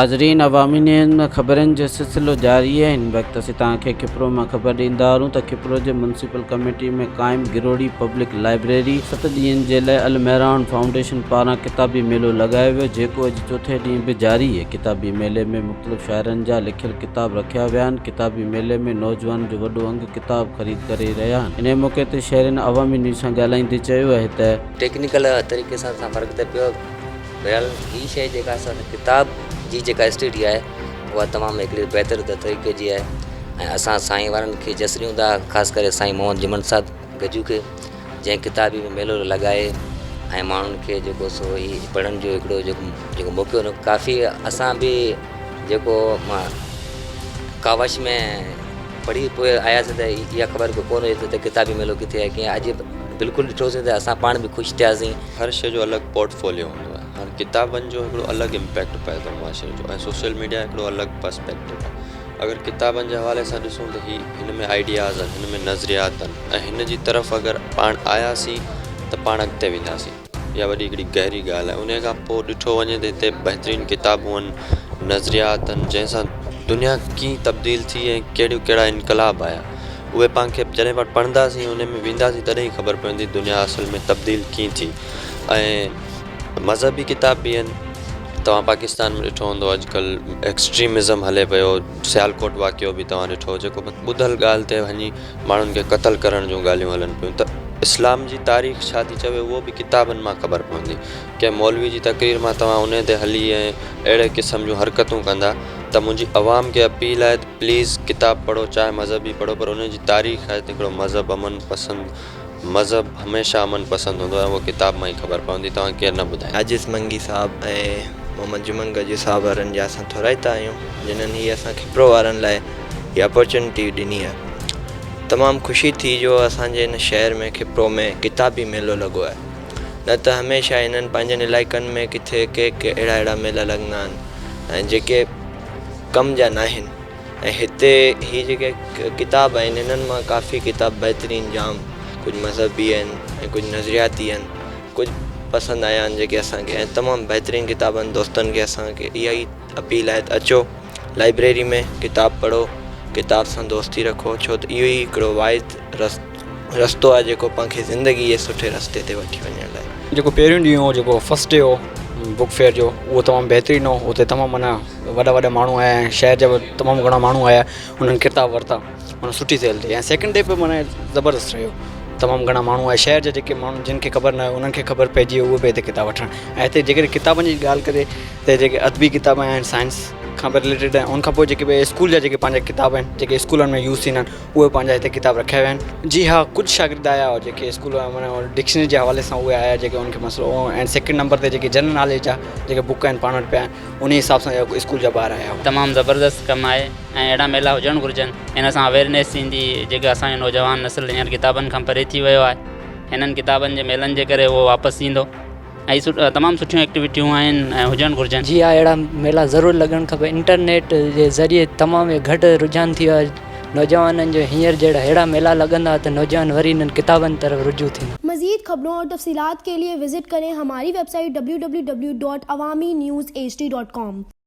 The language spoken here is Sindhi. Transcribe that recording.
ناظرين عوامي نيوز ۾ خبرن جو سلسلو جاري آهي هن وقت اسين توهان کي کپرو مان خبر ڏيندا هلون ته کپرو جي ميونسپل ڪميٽي ۾ قائم گروڙي پبلڪ لائبريري ست ڏينهن جي لاء المهراڻ فائونڊيشن پاران ڪتابي ميلو لڳايو ويو جيڪو اڄ چوٿين ڏينهن به جاري آهي ڪتابي ميلي ۾ مختلف شاعرن جا لکيل ڪتاب رکيا ويا آهن ڪتابي ميلي ۾ نوجوانن جو وڏو انگ ڪتاب خريد ڪري رهيا آهن انهي موقعي تي شهرين عوامي نيوز سان ڳالهائيندي چيو آهي ته. ٽيڪنيڪل طريقي سان اسان فرق ته پيو بهرحال هي شيء جيڪا اسان ڪتاب جي جيڪا اسٽڊي آهي اها تمام هڪڙي بهتر طريقي جي آهي ۽ اسان سائين وارن کي جس ڏيون ٿا خاص ڪري سائين محمد جمن صاحب گجو کي جنهن ڪتابي ميلو لڳائي ۽ ماڻهن کي جيڪو سو هي پڙهڻ جو هڪڙو جيڪو جيڪو موقعو ڏنو ڪافي اسان به جيڪو مان ڪاوش ۾ پڙهي پوء آياسين ته اها خبر به ڪونه هئي ته ڪتابي ميلو ڪٿي آهي ڪيئن اڄ بلڪل ڏٺوسين ته اسان پاڻ به خوش ٿياسين. هر شيء جو الڳ پورٽ فوليو هوندو آهي هاڻي ڪتابن جو هڪڙو الڳ امپيڪٽ پئي ٿو معاشري جو ۽ سوشل ميڊيا هڪڙو الڳ پرسپيڪٽو آهي اگر ڪتابن جي حوالي سان ڏسون ته هي هن ۾ آئيڊياز آهن هن ۾ نظريات آهن ۽ هن جي طرف اگر پاڻ آياسين ته پاڻ اڳتي وينداسين اها وڏي هڪڙي گهري ڳالهه آهي ان کان پوء ڏٺو وڃي ته هتي بهترين ڪتابون آهن نظريات آهن جنهن سان دنيا ڪيئن تبديل ٿي ۽ ڪهڙيون ڪهڙا انقلاب آيا اهي پاڻ کي جڏهن پاڻ پڙهنداسين ان ۾ وينداسين تڏهن ئي خبر پوندي دنيا اصل ۾ تبديل ڪيئن ٿي ۽ مذهبي ڪتاب به آهن توهان پاڪستان ۾ ڏٺو هوندو اڄڪلهه ايڪسٽريمزم هلي پيو سيالڪوٽ واقعو به توهان ڏٺو جيڪو ٻڌل ڳالهه تي وڃي ماڻهن کي قتل ڪرڻ جون ڳالهيون هلن پيون ته اسلام جي تاريخ ڇا ٿي چوي اهو به ڪتابن مان خبر پوندي ڪنهن مولوي جي تقرير مان توهان ان تي هلي ۽ اهڙي قسم جون حرڪتون ڪندا ته منهنجي عوام کي اپيل آهي ته پليز ڪتاب پڙهو چاهي مذهبي پڙهو پر ان جي تاريخ آهي ته هڪڙو مذهب امن پسند مذهب هميشه امن پسند هوندو آهي اهو ڪتاب مان ئي خبر پوندي توهان کي ڪير نه ٻڌائيندو. عاجز منگي صاحب ۽ محمد جمن گجو صاحب وارن جا اسان ٿورائتا آهيون جنھن هي اسان کپرو وارن لاء هي اپورچونٽي ڏني آهي تمام خوشي ٿي جو اسان جي هن شهر ۾ کپرو ۾ ڪتابي ميلو لڳو آهي نه ته هميشه هنن پنهنجن علائقن ۾ ڪٿي ڪي ڪي اهڙا اهڙا ميلا لڳندا آهن ۽ جيڪي ڪم جا ناهن ۽ هتي هي جيڪي ڪتاب آهن انهن مان ڪافي ڪتاب بهترين جام ڪجهه مذهبي آهن ۽ ڪجهه نظرياتي آهن ڪجهه پسند آيا آهن جيڪي اسان کي ۽ تمام بهترين ڪتاب آهن دوستن کي اسان کي اها ئي اپيل آهي ته اچو لائبريري ۾ ڪتاب پڙهو ڪتاب سان دوستي رکو ڇو ته اهو ئي هڪڙو واحد رستو آهي جيڪو پاڻ کي زندگي جي سٺي رستي تي وٺي وڃڻ لاء. جيڪو پهريون ڏينهن هو جيڪو فرسٽ ڊي هو بڪ فيئر جو اهو تمام بهترين هو اتي تمام معنيٰ وڏا وڏا ماڻهو آيا ۽ شهر جا به تمام گهڻا ماڻهو آيا انهن ڪتاب ورتا معنيٰ سٺي سيل ٿي ۽ سيڪنڊ ڊي به معنيٰ زبردست رهيو تمام گهڻا ماڻهو آيا شهر جا جيڪي ماڻهو جن کي خبر نه هئي انهن کي خبر پئجي وئي اهي به هتي ڪتاب وٺڻ ۽ هتي جيڪڏهن ڪتابن جي ڳالهه ڪجي ته جيڪي ادبي ڪتاب آهن سائنس کان به رليٽيڊ آهن ان کان پوء جيڪي به اسڪول جا جيڪي پنهنجا ڪتاب آهن جيڪي اسڪولن ۾ يوز ٿيندا آهن اهي پنهنجا هتي ڪتاب رکيا ويا آهن. جي ها ڪجهه شاگرد آيا هئا جيڪي اسڪول معنيٰ ڊڪشنري جي حوالي سان اهي آيا جيڪي انهن کي مسئلو هو ۽ سيڪنڊ نمبر تي جيڪي جنرل ناليج جا جيڪي بڪ آهن پاڻ وٽ پيا آهن انهي حساب سان اسڪول جا ٻار آيا هئا. تمام زبردست ڪم آهي ۽ اهڙا ميلا هجڻ گهرجن ان سان اويرنيس ٿيندي جيڪا اسان جو نوجوان نسل هينئر ڪتابن کان پري ٿي ويو آهي هنن ڪتابن جي ميلن جي ڪري اهو واپس ايندو ۽ تمام سٺيون ايڪٽيوٽيون آهن ۽ هجڻ گهرجن. جي ها اهڙا ميلا ضرور لڳڻ کپي انٽرنيٽ جي ذريعي تمام گهٽ رجحان ٿي ويو آهي نوجوانن جو هينئر جهڙا اهڙا ميلا لڳندا ته نوجوان وري انهن ڪتابن طرف رجوع ٿيندا. مزيد خبرون اور تفصيلات کے لئے وزٽ ڪرين ھماري web site www.awamiNewsHD.com.